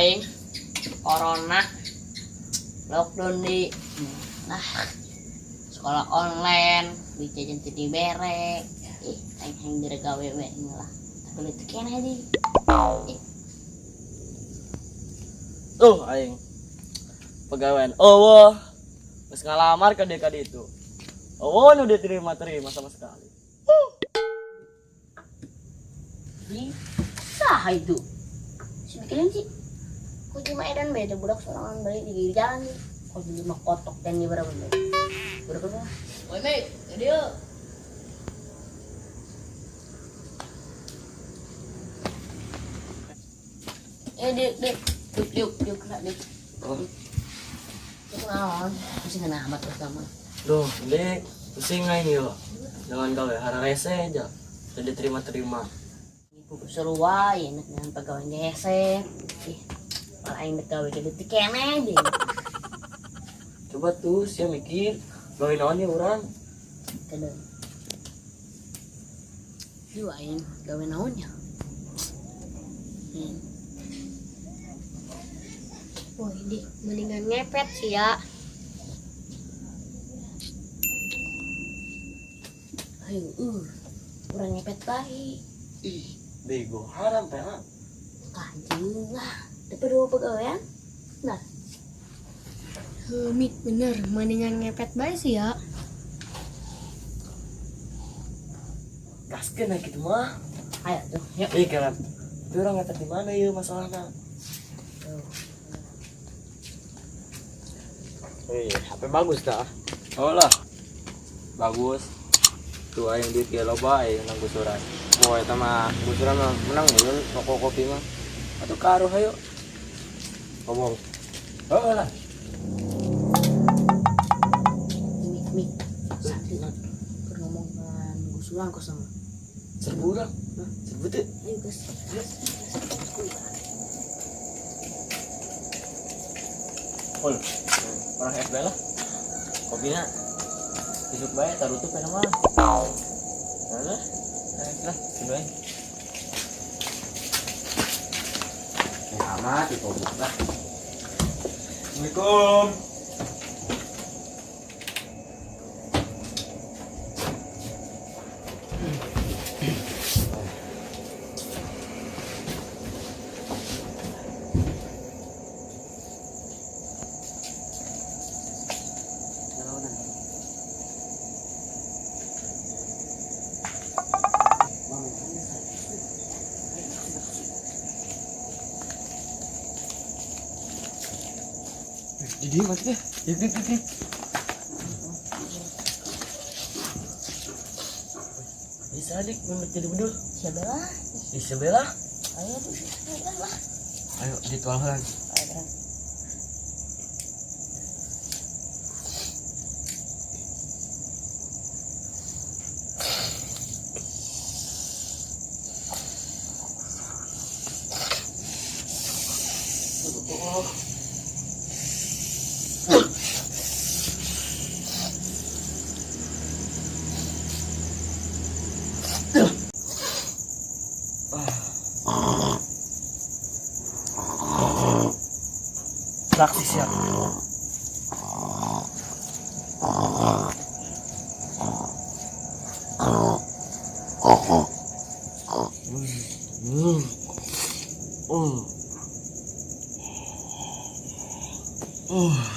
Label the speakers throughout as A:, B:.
A: Aing corona lockdown di nah sekolah online di jajan teu dibere ih aing hayang diregawe we lah tapi leutik keneh di.
B: Tuh aing. Pegawaian. Oh, wah. Geus ngalamar ka dia ka ditu. Oh, nu diterima-terima sama sekali.
A: Di saha itu si bikin sih kok cuma edan beda budak sorangan balik di jalan nih kok cuma kotok dan di berapa berapa berapa. Woi Mei, jadi yuk. Eh dik dik yuk yuk yuk kena dik.
B: Oh.
A: Itu naon? Pusing kena amat pertama.
B: Duh, dik, pusing aing yo. Jangan gawe hararese aja. Teu diterima-terima.
A: Ibu seru wae enak dengan pegawai hese. Ih, malah aing gawe ge detik keneh deh.
B: Coba tuh sia mikir, gawe naon ya urang?
A: Kedeng. Yuk aing gawe naon ya? Hmm.
C: Wah, ini mendingan ngepet sih ya.
A: Ayo, urang ngepet bae.
B: Ih, bego haram teh.
A: Kanjeng lah, dapat dua pegawaian. Nah,
C: Mik, bener, mendingan ngepet bae sih ya.
B: Gaskeun lah gitu mah.
A: Ayo tuh, yuk.
B: Ih, kelam. Tapi urang ngepet di mana yeuh masalahna?
A: Tuh.
D: HP bagus dah.
E: Oh lah. Bagus. Tuh aing duit ge loba aing nang gusuran.
D: Wah, eta mah gusuran mah menang mun toko kopi mah.
E: Atuh karuh hayu.
D: Ngomong.
E: Heeh lah.
A: Mik, mik. Satu. Keur ngomong kan gusuran kok sama.
B: Serbu urang. Serbu teu.
A: Ayo guys.
E: Pul. Orang FB lah. Kopinya isuk bae tarutup eta mah. Nah, lah, sini bae.
D: Ya amat itu lah.
E: Assalamualaikum.
B: Jadi mati deh. Dik dik dik. Bisa dik mun jadi bedul.
A: Siapa lah?
B: Isabella.
A: Ayo tuh siapa lah.
B: Ayo dituang heula.
A: Ayo terang.
B: Saksi siap.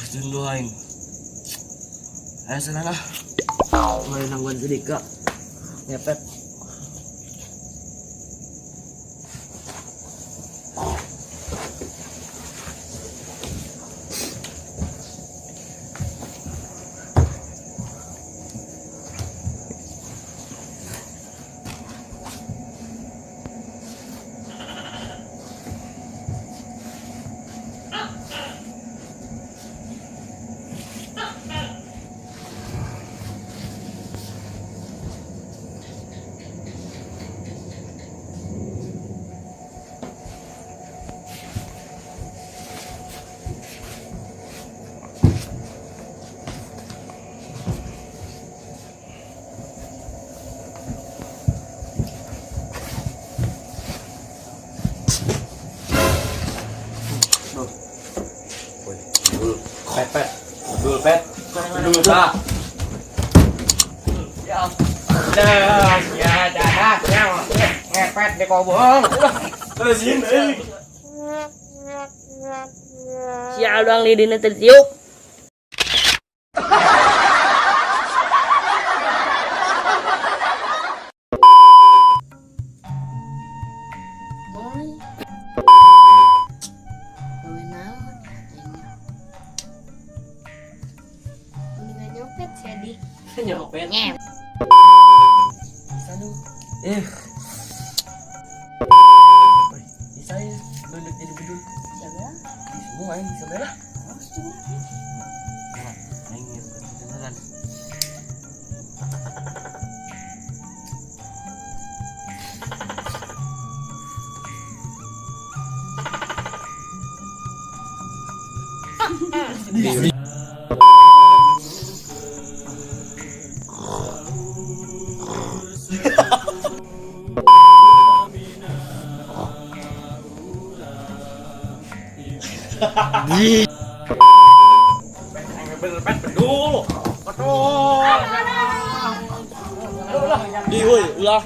B: Jenduh aing. Ayo sana lah. Mari nangguan sedikit. Ngepet.
E: Ulah.
D: Dah, ya dah, ya ngepet di kobong.
B: Terusin euy.
A: Sia doang lidina tertiup. Moy. Gawe naon aing mah?
C: Mendingan nyopet sih ya, di.
B: Nyopet.
A: Nyep.
B: Bisa nu. Eh. Woi, bisa ya. Duduk jadi bedul.
A: Siapa?
B: Di semua aing bisa merah.
A: Harus juga.
B: Aing bukan beneran.
D: Bener pet bedul. Betul.
B: Di woi, ulah.